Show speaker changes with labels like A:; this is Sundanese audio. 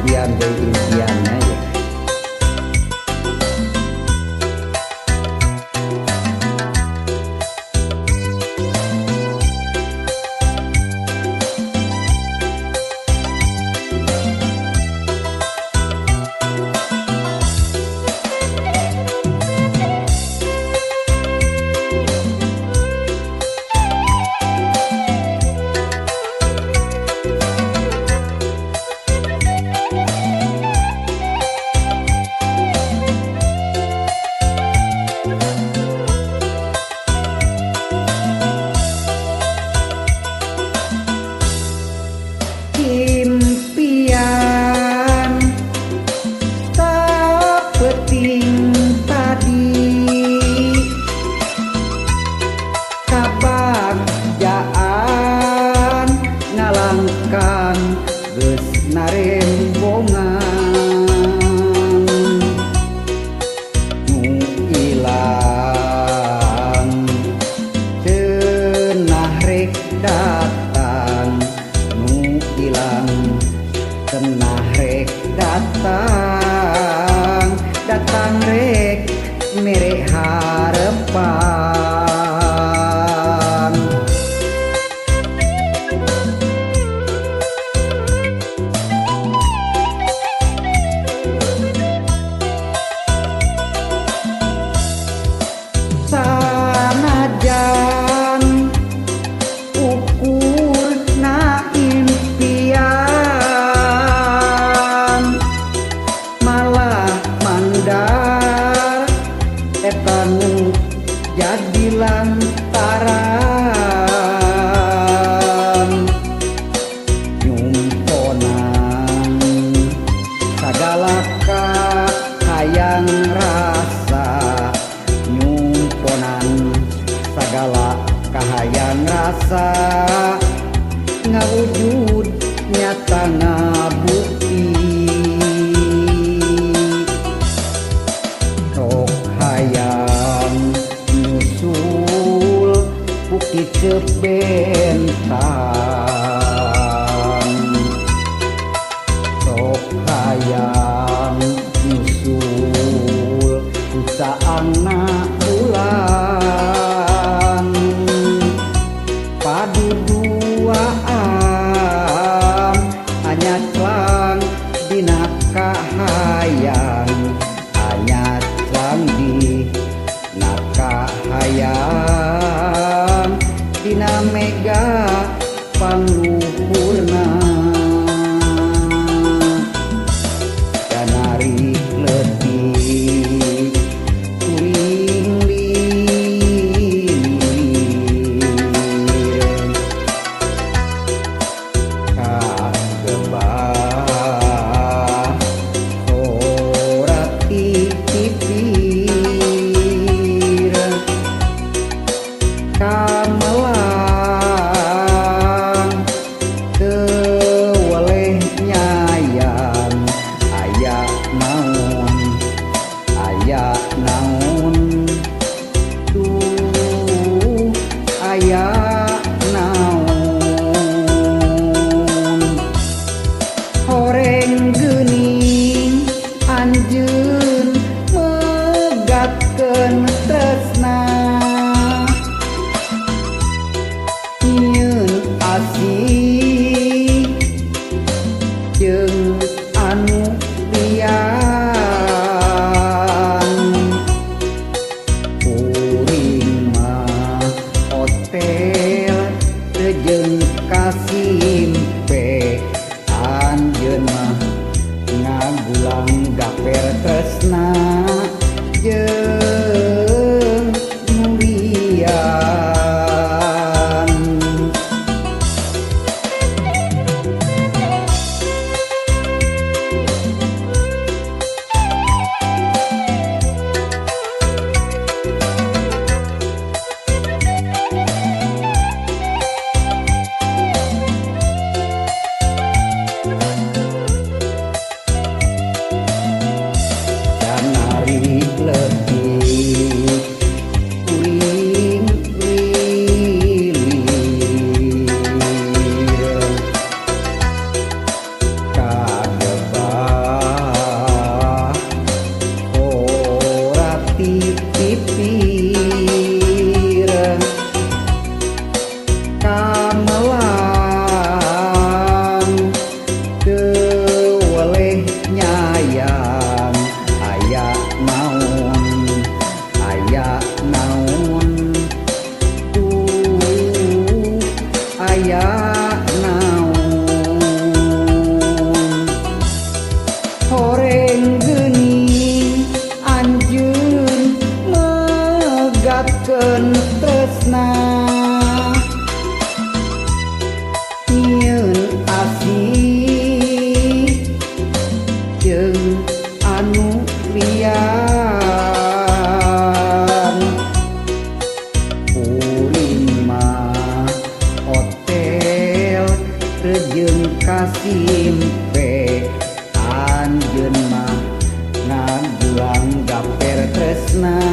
A: Impian deui impianna ya. Impian sapeting tadi kabagjaan ngalangkang geus narembongan nu ilang cenah rek datang nu ilang cenah rek datang datang rek mere harepan. Sanajan ukurna impian malah mandar eta nu jadi lantaran nyumponan sagala kahayang rasa nyumponan sagala kahayang rasa ngawujud nyata ngabukti sok hayang nyusul bukit cebentan sok hayang nyusul kucaangna bulan padu duaan hanya celang dina kahayang hanya celang dina kahayang dina mega pangluhurna danarik leutik kuring lilir kagebah sora ti pipir kamelang teu weleh nyayang aya naon tuh aya naon horeng geuning anjeun megatkeun tresna nyieun asih jeung anu lian kuring mah hotel teu jeung kasimpe anjeun mah ngagulang gaper tresna jeung nu lian. Danari leutik aya naon. Horeng geuning anjeun megatkeun tresna, nyieun asih jeung anu lian. Kuring mah hotel rejeng kasimpe, anjeun mah ngagulang gaper tresna.